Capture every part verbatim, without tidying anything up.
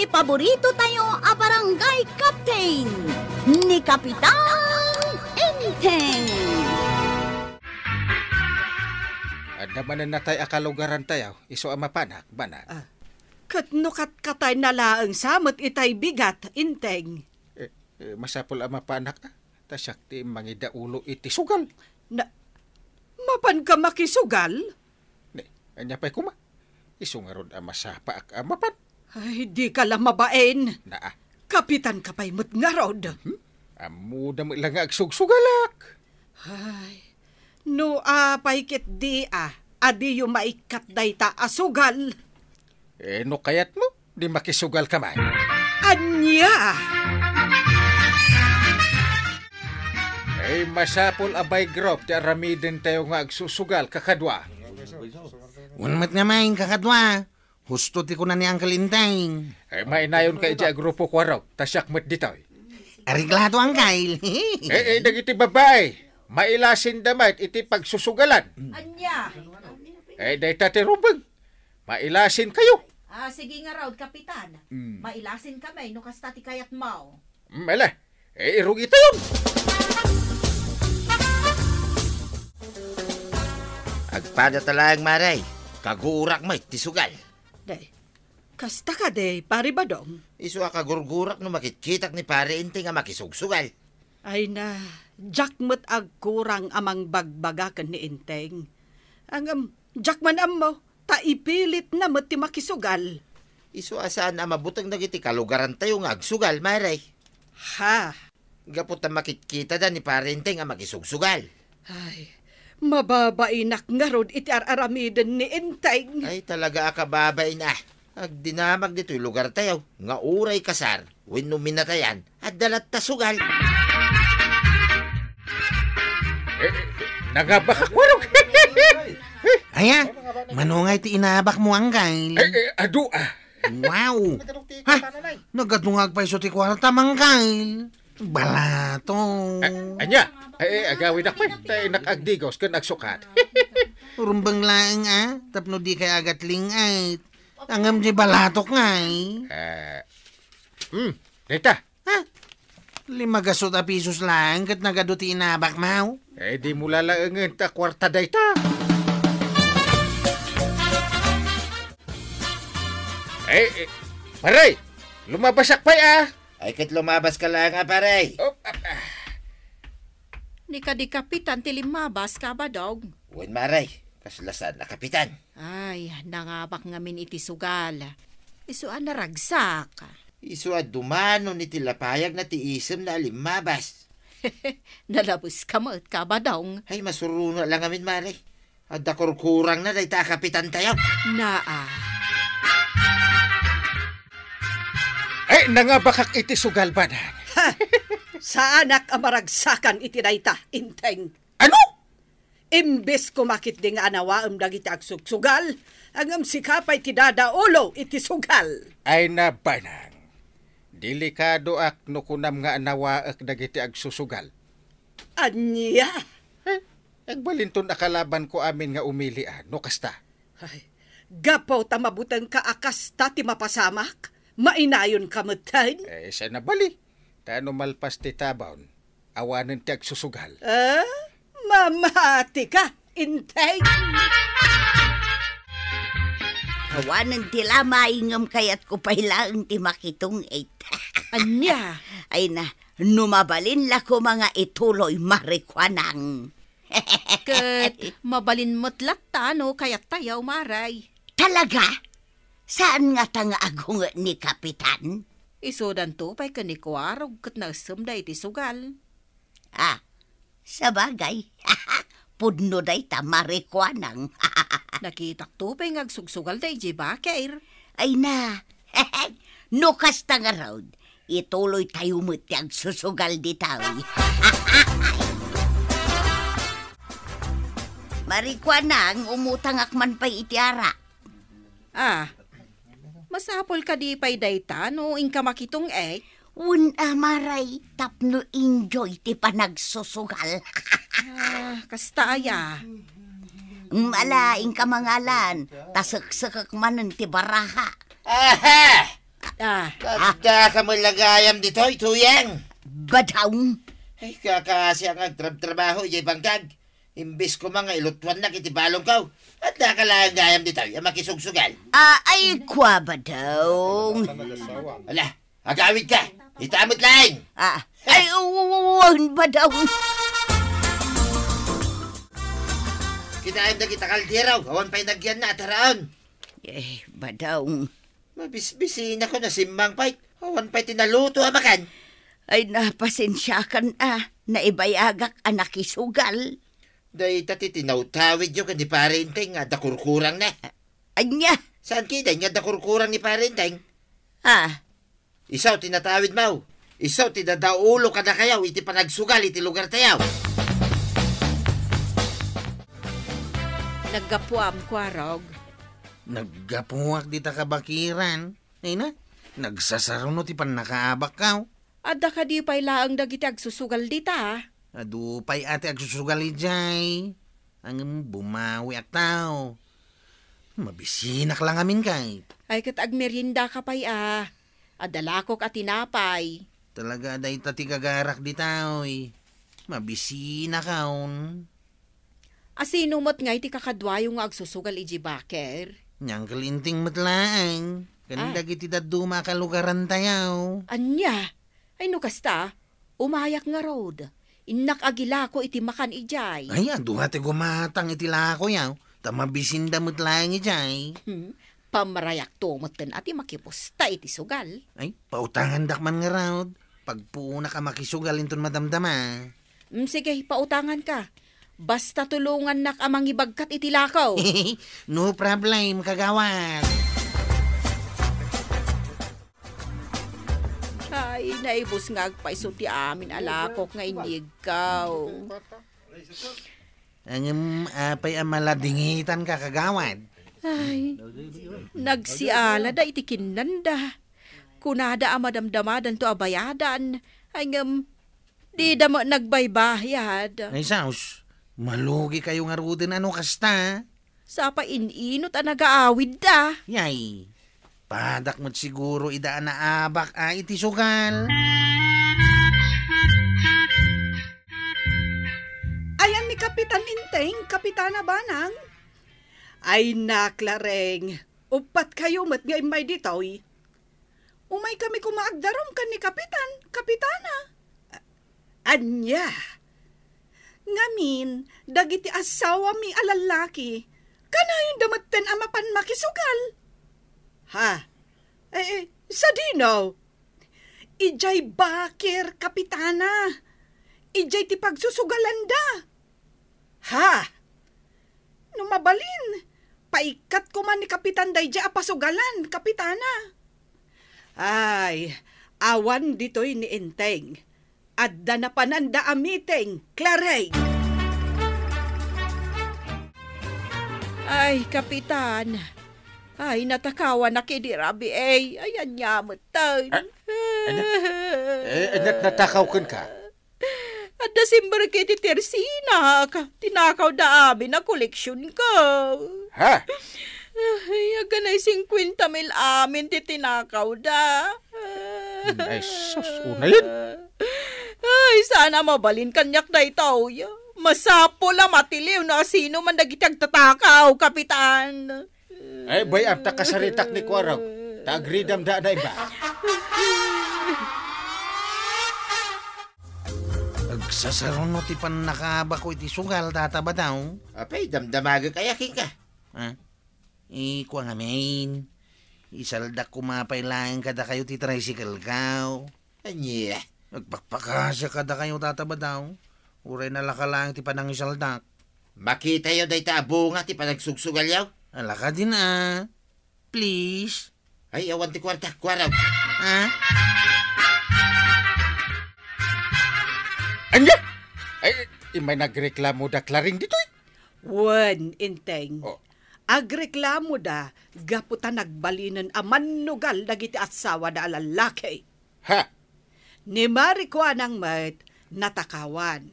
Paborito tayo a barangay captain, ni Kapitan Enteng. Adda manen natay a kalugaran tayo, isu a mapanak, bana. Ah, ket no katkatay na laeng sa met itay bigat, Enteng. Eh, eh, masapul a mapanak, ah. Ta siak ti mangidaulo iti sugal. Na, mapanka makisugal? Ne, ania pay koma? Isu ngarud a masapaak a mapan. Ay, dika la mabain. Naa. Kapitan ka pay met ngarud. Hmm? Ammoda met la nga agsugsugalak. Ay, no apay ket di a, adiyo maikkat dayta a sugal. Eh, no kayatmo, di makisugal ka man. Ania? Eh, masapul a by group ti aramiden tayo nga agsusugal, kakadua. Wen met nga main, kakadua. Husto ti kuna ni Uncle Enteng. Eh, mainayon ka iti a grupo, kuarog, ta siak met ditoy. Areglado, Uncle. Eh, eh, dagiti babai, mailasinda met iti pagsusugalan. Ania? Eh, dayta ti rumbeng. Mailasin kayo. Ah, sige ngarud, Kapitan. Mm. Mailasin kami no kasta ti kayatmo. Mm, ala. Eh, irugitayon. Agpada ta laeng, Mare. Kagurak met ti sugal. Day, kasta kadi, Pare Badong? Isu a kagurgurak no makitkitak ni Pare Enteng a makisugsugal. Ay na, diak met agkurang a mangbagbaga ken ni Enteng. Ngem, diak man ammo, ta ipilitna met ti makisugal. Isu a saan a mabuteng dagiti kalugarantayo nga agsugal, Mare. Ha? Gapu ta makitkitada ni Pare Enteng a makisugsugal. Ay, mababainak ngarud iti ar-aramiden ni Enteng. Ay, talaga a kababain a. Agdinamag ditoy lugartayo nga uray kasar wenno minatayan, adda latta sugal. Eh, nangabak a kuarog. Aya, mano nga iti inabakmo, Angkay? Eh, eh, adu, ah. Wow! Ha? Nagadungag pay isu ti kuarta, Mangkay. Balato. Eh, ania? Eh, eh, agawidak pay. Ta innak agdigos ken agsukat. Rumbeng laeng, ah, tapno di kay agatling-et. Ngem di balatok ngay. Eh, hmm, dayta. Ha? Lima gasut a pisos laeng ket nagadu ti inabakmo. Eh, di mo lalaengen ta kuarta dayta. Eh, eh, pare, lumabasak pay, ah. Ay, ket lumabaska laeng, ah, pare. Oh, ah, ah. Ni kadi kapitan ti limmabas, Kabadong. Wen, Mare, kasla saan a kapitan. Ay, nangabak ngamin iti sugal. Isu a naragsak. Isu a dumanon iti lapayagna ti isemna a limmabas. Nalabeska met, Kabadong. Ay, masurono la ngamin, Mare. Adda kurkurangna dayta a kapitantayo. Naa. Eh, nangabakak iti sugal, Badang. Ha! Saanak a maragsakan iti dayta, Inteng. Ano? Imbes koma ketdi nga anawaem dagiti agsugsugal, ngem sika pay ti dadaulo iti sugal. Ay, nabanang. Delikadoak no kunam nga anawaek dagiti agsusugal. Ania? Eh, agbalinton a kalabanko amin nga umilian, no kasta. Ay, gapu ta mabutengka a kasta ti mapasamak, mainayonka metten? Eh, saan a bali? Ta no malpas ti tabon, awanen ti agsusugal. Eh? Mamatika, Inteng! Awanen ti lamay ngem kayatko pay laeng ti makitong-et. Ania? Ay na, no mabalin la koma nga ituloy, Mare Kuanang. Ket mabalin met latta no kayattayo, Mare. Talaga? Saan ngata nga agunget ni Kapitan? Isudanto pay ken ni Kuarog ket naesemda iti sugal. Ah, sabagay. Pudno dayta, Mare Kuanang. Nakitakto pay nga agsugsugalda idiay bakir. Ay na, no kasta ngarud, ituloytayo met ti agsusugal ditoy. Mare Kuanang, umutangak man pay iti arak. Ah, masapul kadi pay dayta no inka makitong-et? Wen a, Mare, tapno enjoy ti panagsusugal. Ah, kasta aya. Mm, ala, inka mangalan, ta seksekek manen ti baraha. Aha! Ah, ah. Adda ka met la gayam ditoy, Tuyang? Badaw. Ay, kakasi nga agtrabtrabaho, ijay bangkag. Imbes koma nga ilutuannak iti balongko, adda ka laeng gayam ditoy a makisugsugal. Ah, ay, kua, Badaw. Ala, agawid ka. Ita met laeng. Ah, ay, uwan, Badaw. Kitaem dagita kaldero, awan pay nagyanna a taraon. Eh, Badaw. Mabisbisinakon a simmangpay, awan pay ti naluto a makan. Ay, napasensiakan a, naibayagak a nakisugal. Dayta ti tinawtawidyo ken ni Pare Enteng nga adda kurkurangna. Ania? Saan ketdin nga adda kurkurang ni Pare Enteng? Ah. Isu ti natawidmo. Isu ti dadaulo kadakayo iti panagsugal iti lugartayo. Naggapuam, Kuarog. Naggapuak dita kabakiran. Ay na, nagsasaruno ti pannakaabakko. Adda kadi pay laeng dagiti agsusugal dita? Adu pay a ti agsusugal idiay. Ngem bumawiak tao. Mabisinak la ngamin kay. Ay, ket agmeriendaka pay a. Adda lakok a tinapay. Talaga, dayta ti gagarak dita, oy. Mabisinakon. Asino met ngay ti kakaduayo nga agsusugal idiay baker? Ni Uncle Enteng met laeng. Ken Ah. dagiti dadduma a kalugarantayo. Ania? Ay, no kasta, umayak ngarud. Innak agilako iti makan idiay. Ay, adu ti gumatang iti lakoyo, ta mabisinda met laeng idiay. Hmm, pamrayak to metten a ti makipusta iti sugal. Ay, pautangandak man ngarud. Pagpuonak a makisugal inton madamdama. Mm, sige, pautanganka. Basta tulongannak a mangibagkat iti lako. No problem, kagawad. Ay, naibus nga agpayso ti amin a lakok nga inyegko. Ngem apay a maladingitanka, kagawad? Ay, nagsialada iti kinnanda. Kunada a madamdamadanto a bayadan. Ay, ngem dida met nagbaybayad. Ay, sus, malugikayo ngaruden a no kasta. Sapa in-inot a nagaawidda. Yay, padak met siguro ida a naabak a iti sugal. Ayan ni Kapitan Enteng, Kapitana Banang. Ay, naklareng. Uppatkayo met nga immay ditoy. Umaykami koma agdarum ken ni Kapitan, Kapitana. A-, ania? Ngamin, dagiti asawami a lallaki, kanayonda metten a mapan makisugal. Ha? Eh, eh, sadino? Idiay baker, Kapitana. Idiay ti pagsusugalanda. Ha? No mabalin, paikkat koma ni Kapitan daydiay a pasugalan, Kapitana. Ay, awan ditoy ni Enteng. Adda napananda a meeting, Clareng. Ay, Kapitan. Ay, natakawanak idi rabii. Ay, ania metten. Ah, ania? Eh, ania natakaw kenka? Adda simber iti tersinak. Tinakawda amin a koleksionko. Ha? Ay, agganay singkuenta mil amin ti tinakawda. Ay, sus, unayen. Ay, saan a mabalin kaniak daytoy. Masapul a matiliw no asino man dagiti agtatakaw, Kapitan. Ay, bay-am ta kasaritak ni Kuarog. Ta agridamda na iba. Agsasaruno ti pannakaabakko iti sugal, Tata Badaw. Apay, damdamagek aya kenka? Ha? Ikua ngamin, isaldak koma pay laeng kadakayo ti tricycle-ko. Ania? Agpakpakasiak kadakayo, Tata Badaw. Uray nalaka laeng ti panangisaldak. Makitayo dayta a bunga ti panagsugsugalyo? Alaka din a. Please. Ay, awan ti kuarta, Kuarog. Ha? Ania? Ay, immay nagreklamo da Clareng ditoy? Wen, Enteng. Oh. Agreklamoda gapu ta nagbalinen a mannugal dagiti assawada a lallaki. Ha? Ni Mari Kuanang met, natakawan.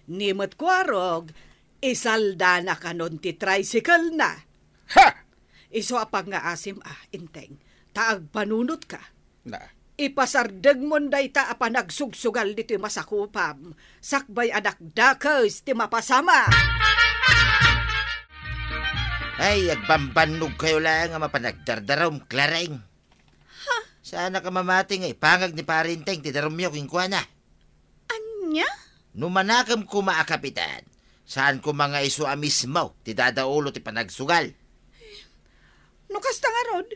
Ni met Kuarog, isaldana kanon ti tricycle-na. Ha? Isu a pangngaasim a, Enteng, ta agpanunotka. Na. Ipasardengmon dayta a panagsugsugal ditoy masakupam, sakbay a dakdakes ti mapasamak. Ay, agbambannogkayo laeng a mapan agdardarum, Clareng. Ha? Saanak a mamati nga ipangag ni Pare Enteng ti darumyo kenkuana. Ania? No manakem koma a kapitan, saan koma nga isu a mismo ti dadaulo ti panagsugal. No kasta ngarud,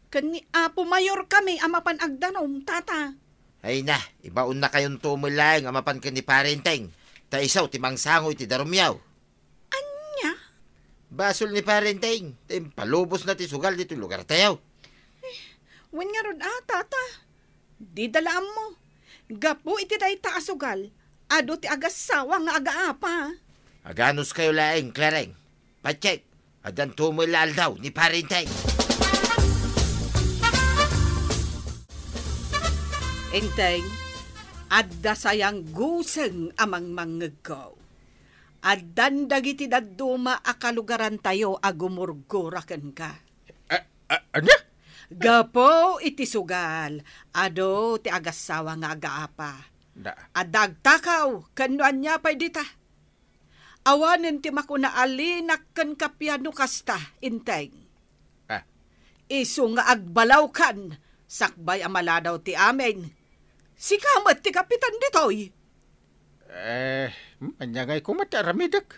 ken ni Apo Mayorkami a mapan agdarum, Tata. Ay na, ibaonnakayonto met laeng a mapan ken ni Pare Enteng, ta isu ti mangsango iti darumyo. Ania? Basol ni Pare Enteng, ta impalubosna ti sugal ditoy lugartayo. Wen ngarud a, Tata. Dida la ammo. Gapu iti dayta a sugal, adu ti agassawa nga agaapa. Aganuskayo laeng, Clareng. Patiek, addanto met la aldaw ni Pare Enteng. Enteng, adda sayangguseng a mangmangngegko. Addan dagiti dadduma a kalugarantayo a gumurgura kenka. A, a, ania? Gapu iti sugal, adu ti agassawa nga agaapa. Da. Adda agtakaw, ken no ania pay dita. Awanen ti makuna a linak kenka piano kasta, Enteng. Ah. Isu nga agbalawkan, sakbay a maladaw ti amin. Sika met ti kapitan ditoy. Eh, ania ngay koma ti aramidek?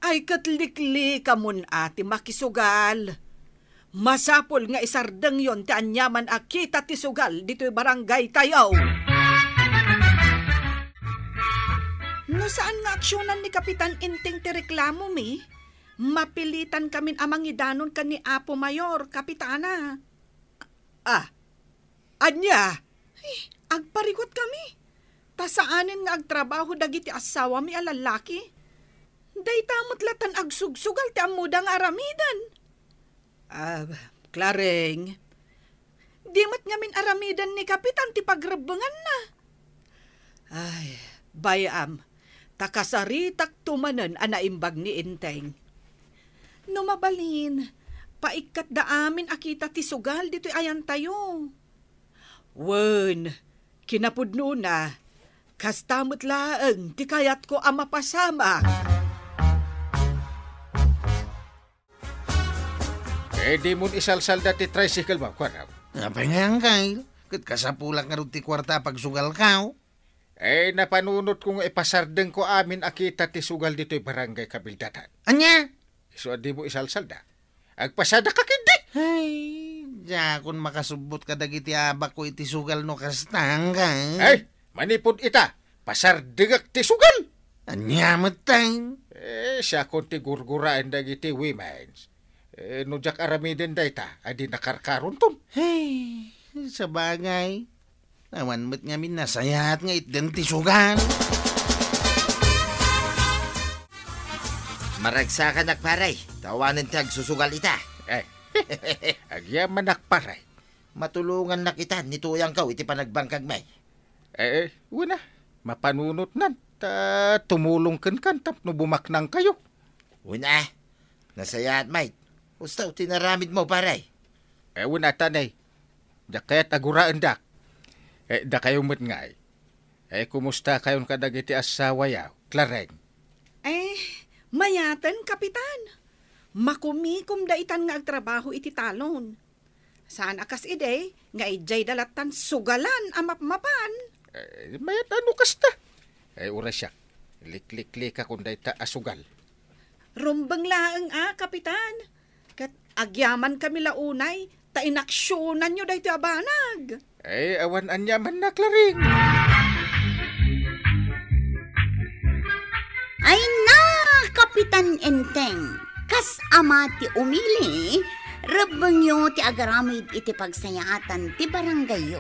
Ay, ket liklikamon a ti makisugal. Masapul nga isardengyon ti aniaman a kita ti sugal ditoy barangaytayo. No saan nga aksionan ni Kapitan Enteng ti reklamomi, mapilitan kamin a mangidanon ken ni Apo Mayor, Kapitana. Ah, ania? Ay, agparikut kami. Ta saanen nga agtrabaho dagiti assawami a lallaki. Dayta met latan agsugsugal ti ammoda nga aramiden. Ah, Clareng, di met ngamin aramiden ni Kapitan ti pagrebbenganna. Ay, bay-am, ta kasaritakto manen a naimbag ni Enteng. No mabalin, paikkatda amin a kita ti sugal ditoy ayantayo. Wen, kinapudnona, kasta met laeng ti kayatko a mapasamak. Eh, dimon isalsalda ti tricycle mo, kuanaw. Apay nga, Angkel? Ket kasapulak ngarud ti kuarta a pagsugalkaw? Eh, napanunotko nga ipasardengko amin a kita ti sugal ditoy barangay Kabildatan. Ania? Isu a dimo isalsalda. Agpasadaka ketdi. Ay, diakon makasubbot kadagiti abakko iti sugal no kasta, Angkel. Ay, manipud ita, pasardengak ti sugal. Ania met, tay? Eh, siakon ti gurguraen dagiti women's. Eh, no diak aramiden dayta, adi nakarkaronton. Ay, sabagay. Awan met ngamin nasayaat nga itden ti sugal. Maragsakanak, pare. Ta awanen ti agsusugal ita. Eh, agyamanak, pare. Matulongannak ita, ni tuyangkaw iti panagbangkagmi. Eh, eh, wen a, mapanunotnan, ta tumulong kenkan tapno bumaknangkayo. Wen a, nasayaat met. Kasta ti inaramidmo, pare. Eh, wen a, tanay. Diak kayat a guraendak. Eh, dakayo met ngay. Eh, kumustakayon kadagiti assawayo, Clareng? Eh, mayaten, Kapitan. Makumikomda itan nga agtrabaho iti talon. Saan a kas idi nga idiayda lattan sugalan a mapmapan. Eh, mayat a no kasta. Eh, uray siak, likliklikakon dayta a sugal. Rumbeng laeng a, Kapitan. Ket agyamankami la unay ta inaksionanyo daytoy a banag. Eh, awan aniamanna, Clareng. Ay na, Kapitan Enteng, kas ama ti umili, rebbengyo ti agaramid iti pagsayaatan ti barangayyo.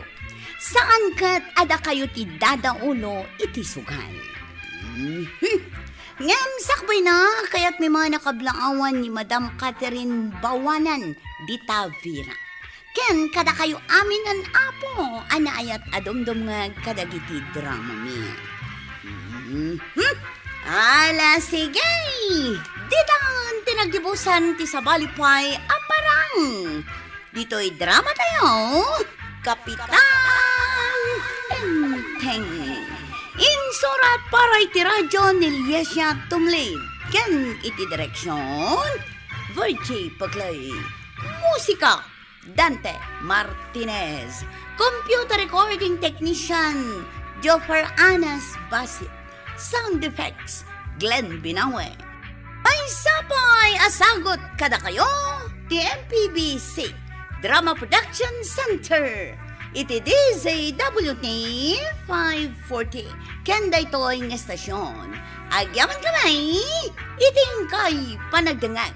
Saan ket a dakayo ti dadaulo iti sugal. Mhm. Ngem sakbayna, kayatmi man a kablaawan ni Madam Catherine Bawanan di Tavira. Ken kadakayo amin, Apo, a naayat a dumdumngeg kadagiti dramami. Mhm. Ala, sige! Ditan ti naggibusan ti sabali pay a parang. Ditoy dramatayo, Kapitan Enteng. Insurat para iti radio ni Liesia Tumlid ken iti direksion, Virgie Paclay. Musika, Dante Martinez. Computer recording technician, Joffer Anas Basit. Sound effects, Glenn Binawe. Maysa pay a sagut kadakayo ti M P B C Drama Production Center iti D Z W T five forty. Ken daytoy nga estasion, agyamankami iti inkay panagdengngeg.